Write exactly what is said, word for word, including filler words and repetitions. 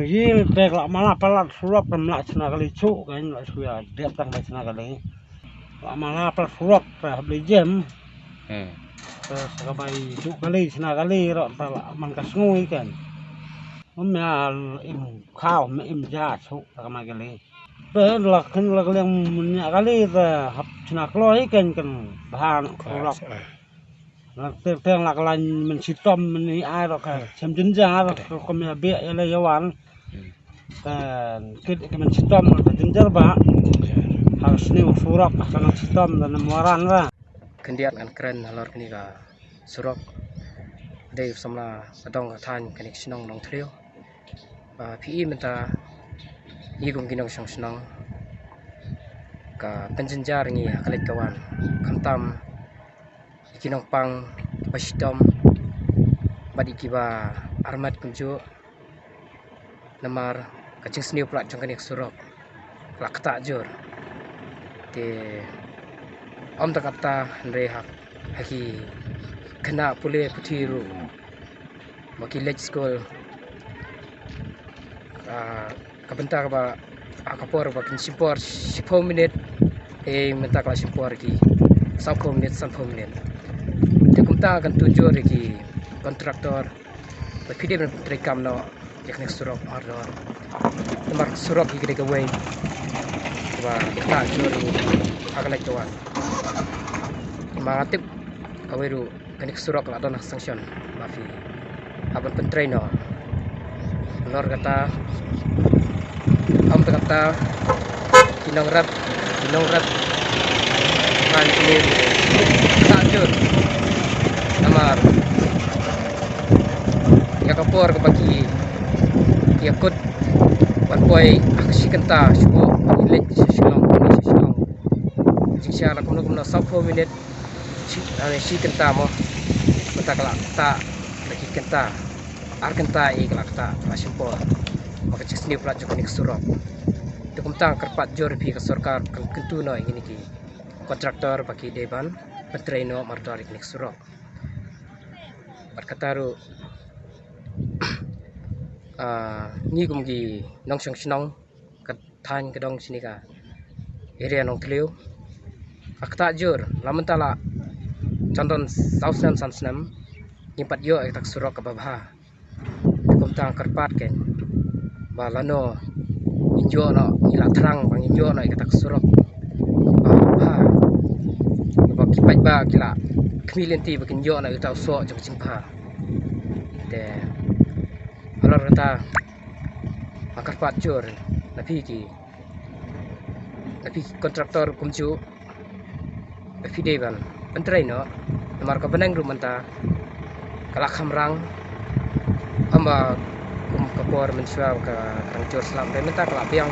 Ïa te ka la mala palat surok te mla chna kali chu kan la shu ïa dep tang ba chna kali. La mala palat surok te hap le jem. Hmm. Te sa ka bai chu kali chna kali ro te la man ka sngi kan. Mem ïa im khaw mem im ja chu te ka ma kali. Te la khin la kali mnya kali te hap chna kloi kan kan bha surok. Lang teng teng la ka lain men shitom men i ai ro ka sem jynjar ro ka kom ïa beh ïa la ïa wan. Ka kit ka men shitom ka jynjar ba. Ha sniew surok ka nang shitom da na moran ra. Khyndiat ngan kren halor kane ka surok. Dei samla ka dong ka thaiñ kane ka shnong Nongthliew. Ba phi i mynta ngi kum ki nongshong shnong ka pynjynjar ngi ha ka leit ka wan. Khamtam ïa ki nongpang kiba shitom bad ïa kiba armet kumjuh namar ka jingsniew palat jong kane ka surok ka la ktah jur. Te ym da kata hynrei ha ha ki khynnah pule puthi ruh ba ki leit skul. Ah, ka bynta kaba ha ka por ba kin shim por shiphew minit, eh mynta ka la shim por ki sawphew minit, sanphew minit. Te kumta kan tu jur ïa ki kontraktor ba phi dei ban treikam noh ïa kane ka surok mardor. Namar ka surok hi ka dei kawei kaba ktah jur ha ka leit ka wan. Ba nga tip kawei ruh kane ka surok la don ha sanction ba phi hap ban pyntrei noh. Halor kata ym ta kata ki nongrep ki nongrep kan kine ktah jur. Namar ïa ka por kaba ki ïa kut ban poi ha ka shi kynta shuh ba ki leit sha Shillong, sha Shillong. Jingshisha la kumno kumno sawphew minit. Shi, ah, shi kynta mo. Mynta ka la ktah da ki kynta. Ar kynta ïa ka la ktah, ka la shim por. Ba ka jingsniew palat jong kane ka surok. Te kumta nga kyrpad jur ïa phi ka sorkar kan kyntu noh ïa kine ki kontraktor ba ki dei ban pyntrei noh mardor ïa kane ka surok. Bad kata ruh, ah, ngi kum ki nongshong shnong ka thaiñ ka dong shane ka area Nongthliew. Ka ktah jur, la mynta la jan don saw snem san snem ngim pat ïoh ïa kata ka surok kaba bha. Te kumta nga kyrpad kein ba lano ngin ïoh noh, ngi la thrang ba ngin ïoh noh ïa kata ka surok ba bha. Ba ki paidbah ki la khmih lynti ba kin ïoh noh ïa kata u soh jong ka jingbha. Te halor kata nga kyrpad jur na phi ki, na phi ki kontraktor kumjuh ba phi dei ban pyntrei noh. Namar ka bneng ruh mynta ka la kham rang. Ym ba kum ka por mynshuwa ka rang jur slap, hynrei mynta ka la biang.